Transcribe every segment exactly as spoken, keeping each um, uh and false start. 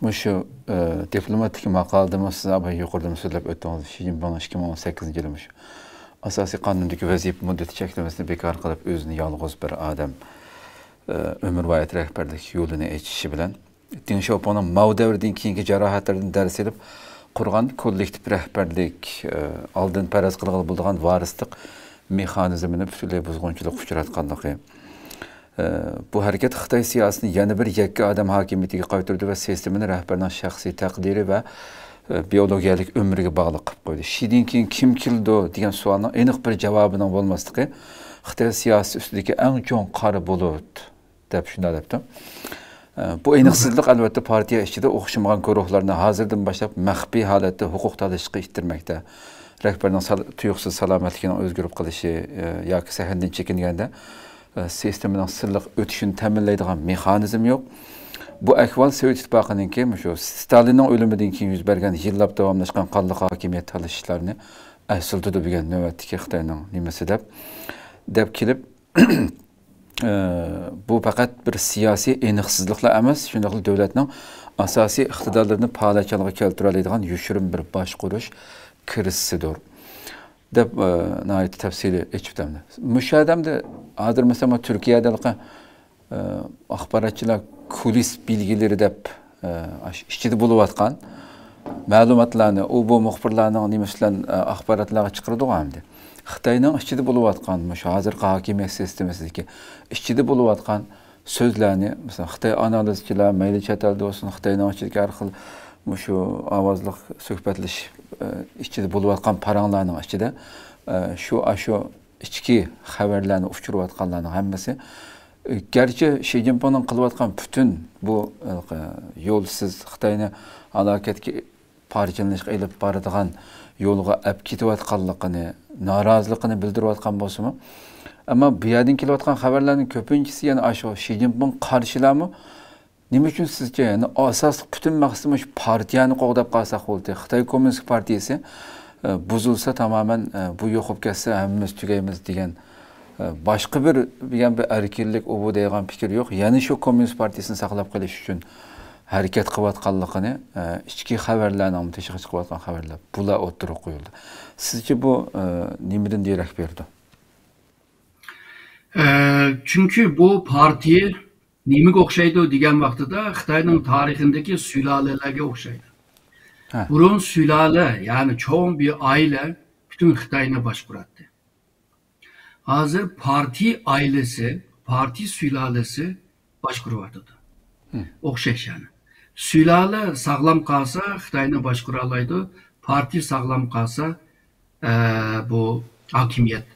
مۇشۇ، ئە، دىپلوماتىك ماقالىدىمۇ سىز يۇقىرىدىمۇ سۆزلەپ ئۆتتىڭىز، شى جىنپىڭ ئىككى مىڭ ئون سەككىزىنچى يىلى مۇشۇ ئاساسىي قانۇندىكى ۋەزىپە مۇددىتى چەكلىمىسىنى بىكار قىلىپ، ئۆزىنى يالغۇز بىر ئادەم، ئە، ئۆمۈرۋايەت رەھبەرلىك يولىنى ئېچىشى بىلەن، دېڭ شياۋپىڭنىڭ ماۋ دەۋرىدىن كېيىنكى جاراھەتلىرىدىن دەرس ئېلىپ قۇرغان كوللېكتىپ رەھبەرلىك، ئە، ئالدىن پەرەز قىلغىلى بولىدىغان ۋارىسلىق مېخانىزمىنى پۈتۈنلەي بۇزغۇنچىلىققا ئۇچراتقانلىقى، ئە، بۇ ھەرىكەت خىتاي سىياسىتىنى يەنە بىر يەككە ئادەم ھاكىمىيىتىگە قايتۇردى ۋە سىستېمىنى رەھبەرنىڭ شەخسىي تەقدىرى ۋە، ئە، بىئولوگىيەلىك ئۆمرىگە باغلىق قىلىپ قويدى. شىدىن كېيىن كىم كېلىدۇ دېگەن سوئالنىڭ ئېنىق بىر جاۋابىنىڭ بولماسلىقى خىتاي سىياسىتى ئۈستىدىكى ئەڭ چوڭ قارا بۇلۇت، دەپ شۇنداق دەپتۇ. ئە، بۇ ئېنىقسىزلىق، ئەلۋەتتە، پارتىيە ئىچىدە ئوخشىمىغان گۇرۇھلارنى ھازىردىن باشلاپ مەخپىي ھالەتتە ھوقۇق تالىشىشقا ئىتتەرمەكتە. رەھبەرنىڭ سال-، تۇيۇقسىز سالامەتلىكىنىڭ ئۆزگىرىپ قېلىشى، ئە، ياكى سەھنىدىن چېكىنگەندە، ئە، سىستېمىنىڭ سىرلىق ئۆتۈشىنى تەمىنلەيدىغان مېخانىزم يوق. بۇ ئەھۋال سوۋېت ئىتتىپاقىنىڭكى مۇشۇ ستالىننىڭ ئۆلۈمىدىن كېيىن يۈز بەرگەن يىللاپ داۋاملاشقان قانلىق ھاكىمىيەت تالىشىشلارنى ئەسلىتىدۇ بۈگۈن نۆۋەتتىكى خىتاينىڭ نېمىسى دەپ، دەپ كېلىپ، ئە، بۇ پەقەت بىر سىياسىي ئېنىقسىزلىقلا ئەمەس، شۇنداقلا دۆلەتنىڭ ئاساسىي ئىقتىدارلىرىنى پالەچانغا كەلتۈرەلەيدىغان يوشۇرۇن بىر باشقۇرۇش كىرىزىسىدۇر، دەپ، ئە، ناھايىتى تەپسىلىي ئېچىپ ئۆتەمدۇ. مۇشۇ ئادەمدە ھازىر، مەسىلەن، تۈركىيەدە ئە، ئاخباراتچىلار كۇلىس بىلگىلىرى دەپ، ئە، ئاشۇ ئىچىدە بولۇۋاتقان مەلۇماتلارنى ئۇ بۇ مۇخبىرلارنىڭ نېمىسى بىلەن، ئە، ئاخباراتلارغا چىقىرىدىغۇ ئەمدى. خىتاينىڭ ئىچىدە بولۇۋاتقان مۇشۇ ھازىرقى ھاكىمىيەت سىستېمىسىدىكى ئىچىدە بولۇۋاتقان سۆزلەرنى، مەسىلەن، خىتاي ئانالىزچىلار، مەيلى چەت ئەلدە بولسۇن، خىتاينىڭ ئىچىدىكى ھەر خىل مۇشۇ ئاۋازلىق سۆھبەتلىشىش، ئە، ئىچىدە بولۇۋاتقان پاراڭلارنىڭ ئىچىدە، ئە، شۇ، ئاشۇ ئىچكى خەۋەرلەرنى ئۇچۇرۇۋاتقانلارنىڭ ھەممىسى، گەرچە شى جىنپىڭنىڭ قىلىۋاتقان پۈتۈن بۇ، ئە، يولسىز خىتاينى ھالاكەتكە، پارچىلىنىشقا ئېلىپ بارىدىغان يولغا ئەپ كېتىۋاتقانلىقىنى، نارازىلىقىنى بىلدۈرۈۋاتقان بولسىمۇ، ئەمما بۇ يەردىن كېلىۋاتقان خەۋەرلەرنىڭ كۆپىنچىسى يەنە ئاشۇ شى جىنپىڭ قارشىلارمۇ نېمە ئۈچۈن سىزچە؟ يەنى ئاساسلىق پۈتۈن مەقسىتىمىز شۇ پارتىيەنى قوغداپ قالساق بولدى. خىتاي كوممۇنىست پارتىيىسى، ئە، بۇزۇلسا تامامەن، ئە، بۇ يوقاپ كەتسە ھەممىمىز تۈگەيمىز دېگەن، ئە، باشقا بىر، دېگەن بىر ئەركىنلىك، ئۇ بۇ دەيدىغان پىكىر يوق. يەنە شۇ كوممۇنىست پارتىيىسىنى ساقلاپ قېلىش ئۈچۈن ھەرىكەت قىلىۋاتقانلىقىنى، ئە، ئىچكى خەۋەرلەرنىڭ تېشىغا چىقىۋاتقان خەۋەرلەر، بۇلار ئوتتۇرىغا قويۇلدى. سىزچە بۇ، ئە، نېمىدىن دېرەك بېرىدۇ؟ ئە، چۈنكى بۇ پارتىيە نېمىگە ئوخشايدۇ دېگەن ۋاقتىدا خىتاينىڭ تارىخىدىكى سۇلالىلەرگە ئوخشايدۇ. ھە. بۇرۇن سۇلالە، يەنى چوڭ بىر ئائىلە پۈتۈن خىتاينى باشقۇراتتى. ھازىر پارتىيە ئائىلىسى، پارتىيە سۇلالىسى باشقۇرۇۋاتىدۇ. ھە. ئوخشاش يەنى. سۇلالە ساغلام قالسا خىتاينى باشقۇرالايدۇ، پارتىيە ساغلام قالسا ئە، بۇ ھاكىمىيەت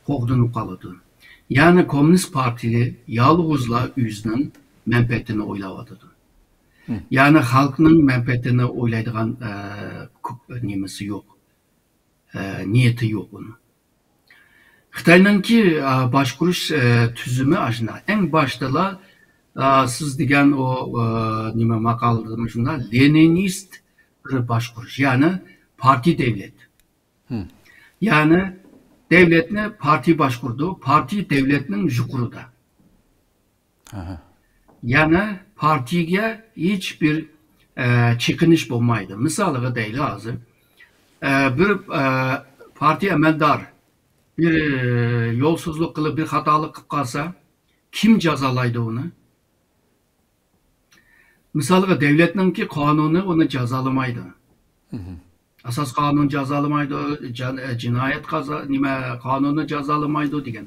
قوغدىنىپ قالىدۇ. يەنى كوممۇنىست پارتىيە يالغۇزلا ئۆزىنىڭ مەنپەئەتىنى ئويلاۋاتىدۇ. مم. يەنى خەلقنىڭ مەنپەئەتىنى ئويلايدىغان، ئە، كۆپ نېمىسى يوق، ئە، نىيىتى يوق ئۇنىڭ. خىتاينىڭكى، ئە، باشقۇرۇش، ئە، تۈزۈمى ئاشۇنداق. ئەڭ باشتىلا، ئە، سىز دېگەن ئۇ، ئە، نېمە ماقالىدىمۇ شۇنداق، لېنىنىست بىر باشقۇرۇش، يەنى پارتىيە دەۋلەت. مم. يەنى دەۋلەتنى پارتىيە باشقۇرىدۇ، پارتىيە دەۋلەتنىڭ يۇقىرىدا. ئاھا. يەنى پارتىيەگە ھېچ بىر، ئە، چېقىنىش بولمايدۇ. مىسالىغا دەيلى ھازىر، ئە، بىر، ئە، پارتىيە ئەمەلدار بىر، ئە، يولسىزلىق قىلىپ، بىر خاتالىق قىلىپ قالسا، كىم جازالايدۇ ئۇنى؟ مىسالغا، دەۋلەتنىڭكى قانۇنى ئۇنى جازالىمايدۇ. مم. ئاساس قانۇن جازالىمايدۇ، جان-، ئە، جىنايەت قازا-، نېمە، قانۇنى جازالىمايدۇ دېگەن.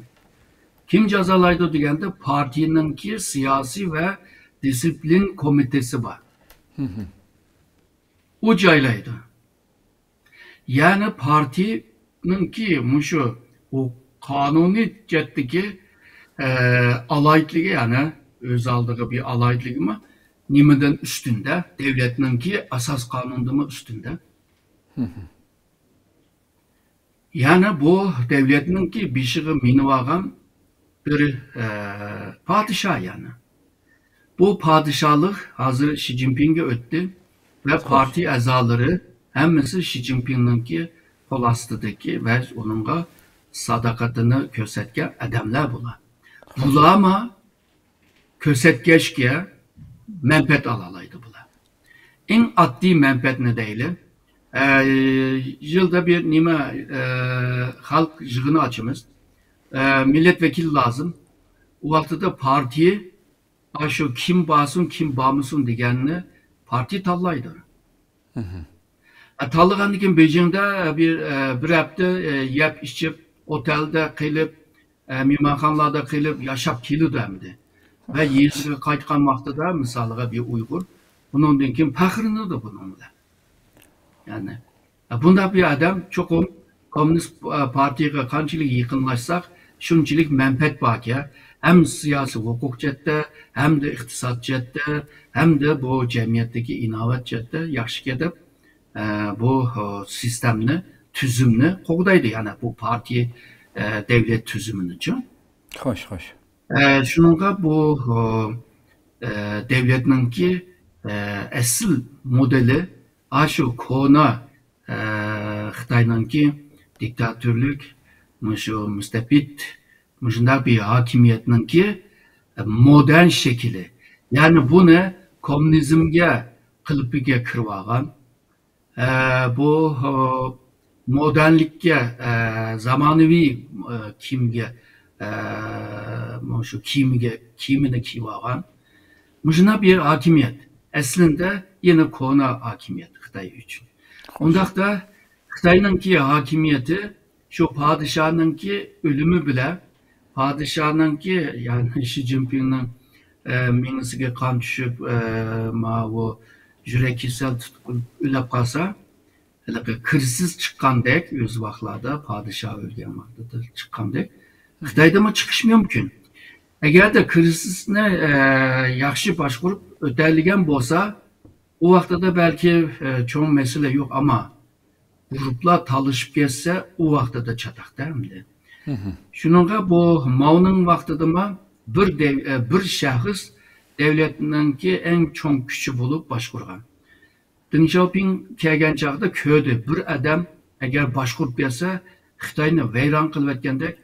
كىم جازالايدۇ دېگەندە، پارتىيىنىڭكى سىياسىي ۋە دىسسىپلىن كومىتېتى بار. مم. ئۇ جايلايدۇ. يەنى پارتىيىنىڭكى مۇشۇ بۇ قانۇنىي جەھەتتىكى، ئە، ئالاھىدىلىكى، يەنى ئۆز ئالدىغا بىر ئالاھىدىلىكىمۇ نېمىدىن ئۈستۈندە، دەۋلەتنىڭكى ئاساس قانۇنىدىنمۇ ئۈستۈندە. مم. يەنى بۇ دەۋلەتنىڭكى بېشىغا مىنىۋالغان بىر، ئە، پادىشاھ يەنى. بۇ پادىشاھلىق ھازىر شى جىنپىڭگە ئۆتتى ۋە خوش. پارتىيە ئەزالىرى ھەممىسى شى جىنپىڭنىڭكى قول ئاستىدىكى ۋە ئۇنىڭغا ساداقىتىنى كۆرسەتكەن ئادەملەر بۇلار. خوش. بۇلارمۇ كۆرسەتكەچكە مەنپەئەت ئالالايدۇ بۇلار. ئەڭ ئاددىي مەنپەئەتنى دەيلى. ئە، يىلدا بىر نېمە، ئە، خەلق يىغىنى ئاچىمىز. ئە، مىللەت ۋەكىلى لازىم. ئۇ ۋاقتىدا پارتىيە، ئاشۇ كىم بارسۇن، كىم بارمىسۇن دېگەننى پارتىيە تاللايدۇ. ئە، تاللىغاندىن كېيىن بېيجىڭدا بىر، ئە، بىر ھەپتە، ئە، يەپ ئىچىپ، ئوتەلدە قېلىپ، ئە، مېھمانخانىلاردا قېلىپ ياشاپ كېلىدۇ ئەمدى. ۋە يېزىسىغا قايتقان ۋاقتىدا، مىسالىغا، بىر ئۇيغۇر، بۇنىڭدىن كېيىن پەخىرلىنىدۇ بۇنىڭ بىلەن. يەنى، ئە، بۇنداق بىر ئادەم چوقۇم كوممۇنىست، ئە، پارتىيەگە قانچىلىك يېقىنلاشساق، شۇنچىلىك مەنپەئەت باركەن، ھەم سىياسىي ھوقۇق جەھەتتە، ھەمدە ئىقتىساد جەھەتتە، ھەمدە بۇ جەمئىيەتتىكى ئىناۋەت جەھەتتە ياخشىكەن دەپ، ئە، بۇ، ئە، سىستېمىنى، تۈزۈمنى قوغدايدۇ. يەنى بۇ پارتىيە، ئە، دەۋلەت تۈزۈمىنىچۇ. خوش، خوش. ئە، شۇنىڭغا بۇ، ئە، دەۋلەتنىڭكى، ئە، ئەسلى مودېلى ئاشۇ كونا، ئە، خىتاينىڭكى دىكتاتورلۇق، مۇشۇ مۇستەبىت، مۇشۇنداق بىر ھاكىمىيەتنىڭكى، ئە، مودېرن شەكلى. يەنى بۇنى كوممۇنىزمگە قېلىپىگە كىرىۋالغان. ئە، بۇ، ئە، مودېرنلىككە، ئە، زامانىۋى، ئە، كىيىمگە، ئە، مۇشۇ كىيىمگە، كىيىمىنى كىيىۋالغان. مۇشۇنداق بىر ھاكىمىيەت. ئەسلىندە يەنە كونا ھاكىمىيەت خىتاي ئۈچۈن. ئۇنداقتا خىتاينىڭكى ھاكىمىيىتى شۇ پادىشاھنىڭكى ئۆلۈمى بىلەن، پادىشاھنىڭكى، يەنى شى جىنپىڭنىڭ، ئە، مېڭىسىگە قان چۈشۈپ، ئە، ماۋۇ يۈرەك كېسەل تۇتۇپ ئۆلۈپ قالسا، ھېلىقى كىرىزىس چىققاندەك، ئۆز ۋاقىتلاردا پادىشاھ ئۆلگەن ۋاقتىدا چىققاندەك، خىتايدىمۇ چىقىشى مۇمكىن. ئەگەردە كىرىزىسنى، ئە، ياخشى باشقۇرۇپ ئۆتەلىگەن بولسا، ئۇ ۋاقتىدا بەلكى، ئە، چوڭ مەسىلە يوق، ئەمما گۇرۇپلار تالىشىپ كەتسە، ئۇ ۋاقتىدا چاتاقتا ئەمدى. شۇنىڭغا بۇ ماۋنىڭ ۋاقتىدىمۇ بىر دەv-، ئە، بىر شەخس دەۋلەتنىڭكى ئەڭ چوڭ كۈچى بولۇپ باشقۇرغان. دېڭ شياۋپىڭ كەلگەن چاغدا كۆردى، بىر ئادەم ئەگەر باشقۇرۇپ بەرسە، خىتاينى ۋەيران قىلىۋەتكەندەك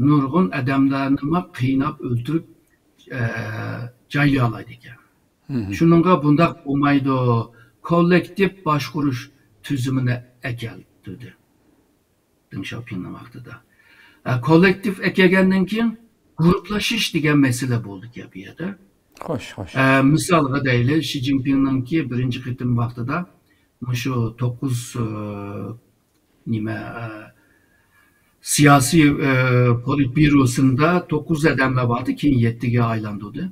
نۇرغۇن ئادەملەرنىمۇ قىيناپ ئۆلتۈرۈپ، ئە، جايلىيالايدىكەن. شۇنىڭغا بۇنداق بولمايدۇ، كوللېكتىپ باشقۇرۇش تۈزۈمىنى ئەكەل، دېدى. دېڭ شياۋپىڭنىڭ ۋاقتىدا. ئە، كوللېكتىپ ئەكەلگەندىن كېيىن گۇرۇپلىشىش دېگەن مەسىلە بولدىكەن بۇ يەردە. خوش، خوش. ئە، مىسالغا دەيلى، شى جىنپىڭنىڭكى بىرىنچى قېتىم ۋاقتىدا مۇشۇ توققۇز، ئە، نېمە، ئە، سىياسىي، ئە، پولىتبيۇروسىندا توققۇز ئادەملەر باردى، كېيىن يەتتىگە ئايلاندۇردى.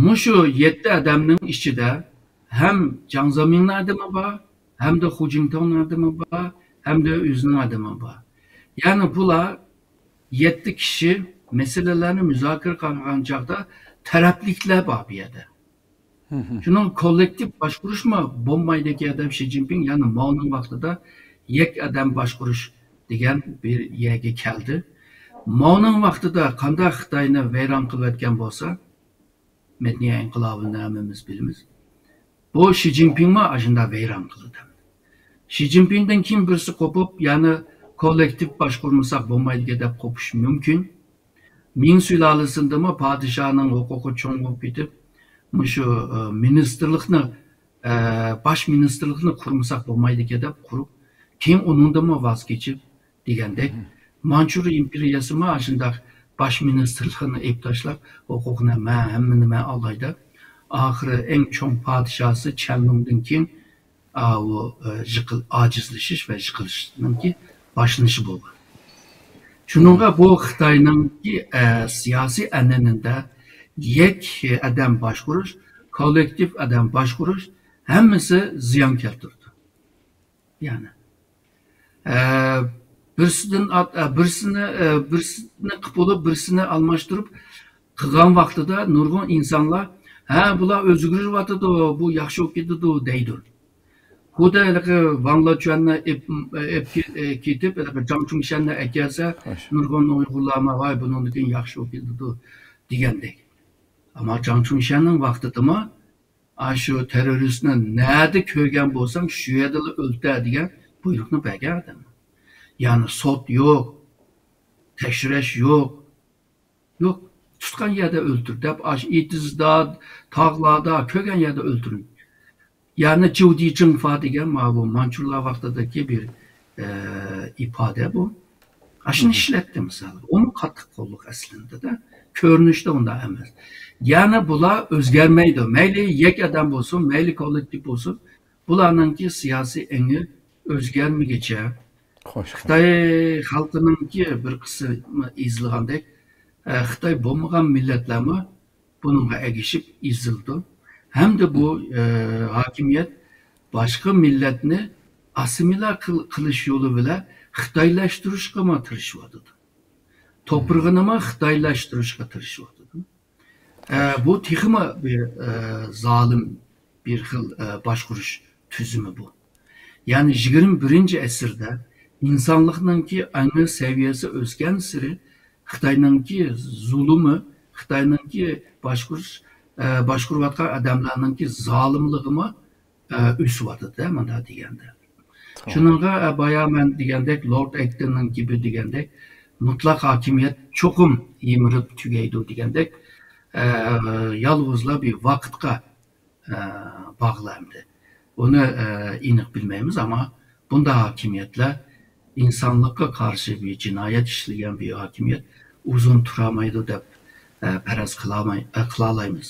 مۇشۇ يەتتە ئادەمنىڭ ئىچىدە ھەم جاڭ زېمىننىڭ ئادىمى بار، ھەمدە خۇ جىنتاۋنىڭ ئادىمى بار، ھەمدە ئۆزىنىڭ ئادىمى بار. يەنى بۇلار يەتتە كىشى مەسىلىلەرنى مۇزاكىرە قىلغان چاغدا تەرەپلىكلەر بار بۇ يەردە. شۇنىڭ كوللېكتىپ باشقۇرۇشمۇ بولمايدىكەن دەپ شى جىنپىڭ يەنە ماۋنىڭ ۋاقتىدا يەك ئادەم باشقۇرۇش دېگەن بىر يەرگە كەلدى. ماۋنىڭ ۋاقتىدا قانداق خىتاينى ۋەيران قىلىۋەتكەن بولسا، مەدەنىيەت ئىنقىلابىنى ھەممىمىز بىلىمىز. بۇ شى جىنپىڭمۇ ئاشۇنداق ۋەيران قىلدى. شى جىنپىڭدىن كېيىن بىرسى قوپۇپ، يەنە كوللېكتىپ باشقۇرمىساق بولمايدىكەن دەپ قوپۇشى مۇمكىن. مىڭ سۇلالىسىدىمۇ پادىشاھنىڭ ھوقۇقى چوڭ بولۇپ كېتىپ، مۇشۇ، ئە، مىنىستىرلىقنى، ئە، باش مىنىستىرلىقنى قۇرمىساق بولمايدىكەن دەپ قۇرۇپ، كېيىن ئۇنىڭدىنمۇ ۋاز كېچىپ، دېگەندەك، مانچۇرىيە ئىمپېرىيەسىمۇ ئاشۇنداق باش مىنىستىرلىقىنى ئېلىپ تاشلاپ، ھوقۇقنى مەن ھەممىنى مەن ئالاي دەپ، ئاخىرى ئەڭ چوڭ پادىشاسى چەنلۇڭدىن كېيىن، ئاۋۇ، ئە، يىقىل-، ئاجىزلىشىش ۋە يىقىلىشنىڭكى باشلىنىشى بولغان. شۇنىڭغا بۇ خىتاينىڭكى، ئە، سىياسىي ئەنئەنىدە يەك ئادەم باشقۇرۇش، كوللېكتىپ ئادەم باشقۇرۇش ھەممىسى زىيان كەلتۈرىدۇ. يەنى، ئە، بىرسىدىن ئات-، ئە، بىرسىنى، ئە، بىرسىنى قىلىپ بولۇپ، بىرسىنى ئالماشتۇرۇپ قىلغان ۋاقتىدا نۇرغۇن ئىنسانلار، «ھە، بۇلار ئۆزگىرىۋاتىدۇ، بۇ ياخشى بولۇپ كېتىدۇ» دەيدۇ. خۇددى ھېلىقى ۋاڭ لېچۈەننى ئېپ-، ئېپ-، ئە، كېتىپ، ھېلىقى جاڭ چۇڭشەننى ئەكەلسە، نۇرغۇن ئۇيغۇرلارمۇ، «ۋاي، بۇنىڭدىن كېيىن ياخشى بولۇپ كېتىدۇ» دېگەندەك. ئەمما جاڭ چۇڭشەننىڭ ۋاقتىدىمۇ ئاشۇ تېررورىستنى نەدە كۆرگەن بولساڭ، شۇ يەردىلا ئۆلتۈر دېگەن بۇيرۇقنى بەرگەن ئادەم. يەنى سوت يوق، تەكشۈرۈش يوق. يوق، تۇتقان يەردە ئۆلتۈر دەپ، ئاشۇ ئېتىزدا، تاغلاردا، كۆرگەن يەردە ئۆلتۈرۈڭ. يەنى جيۇدى جىڭفا دېگەن ماۋۇ مانچۇلار ۋاقتىدىكى بىر، ئە، ئىپادە بۇ. ئاشۇنى ئىشلەتتى مىسال. ئۇمۇ قاتتىق قوللۇق ئەسلىندىدە. كۆرۈنۈشتە ئۇنداق ئەمەس. يەنى بۇلار ئۆزگەرمەيدۇ. مەيلى يەككە ئادەم بولسۇن، مەيلى كوللېكتىپ بولسۇن، بۇلارنىڭكى سىياسىي ئېڭى ئۆزگەرمىگىچە، خوش، خوش. خىتاي خەلقىنىڭكى بىر قىسمى ئېزىلغاندەك، ئە، خىتاي بولمىغان مىللەتلەرمۇ بۇنىڭغا ئەگىشىپ ئېزىلىدۇ. ھەمدە بۇ، ئە، ھاكىمىيەت باشقا مىللەتنى ئاسسىمىليا قىل-، قىلىش يولى بىلەن خىتايلاشتۇرۇشقىمۇ تىرىشىۋاتىدۇ. توپرىقىنىمۇ خىتايلاشتۇرۇشقا تىرىشىۋاتىدۇ. ئە، بۇ تېخىمۇ بىر، ئە، زالىم بىر خىل، ئە، باشقۇرۇش تۈزۈمى بۇ. يەنى يىگىرمە بىرىنچى ئەسىردە ئىنسانلىقنىڭكى ئەڭ سەۋىيەسى ئۆسكەنسېرى خىتاينىڭكى زۇلۇمى، خىتاينىڭكى باشقۇرۇش، ئە، باشقۇرۇۋاتقان ئادەملەرنىڭكى زالىملىقىمۇ، ئە، ئۆسۈۋاتىدۇ مۇنداق دېگەندە. شۇنىڭغا، ئە، بايا مەن دېگەندەك، لورد ئەكتىننىڭ گېپى دېگەندەك، مۇتلەق ھاكىمىيەت چوقۇم يىمىرىپ تۈگەيدۇ دېگەندەك، ئە، يالغۇزلا بىر ۋاقىتقا، ئە، باغلىق ئەمدى. ئۇنى، ئە، ئېنىق بىلمەيمىز، ئەمما بۇنداق ھاكىمىيەتلەر، ئىنسانلىققا قارشى بىر جىنايەت ئىشلىگەن بىر ھاكىمىيەت ئۇزۇن تۇرالمايدۇ دەپ، ئە، پەرەز قىلالماي-، ئە، قىلالايمىز.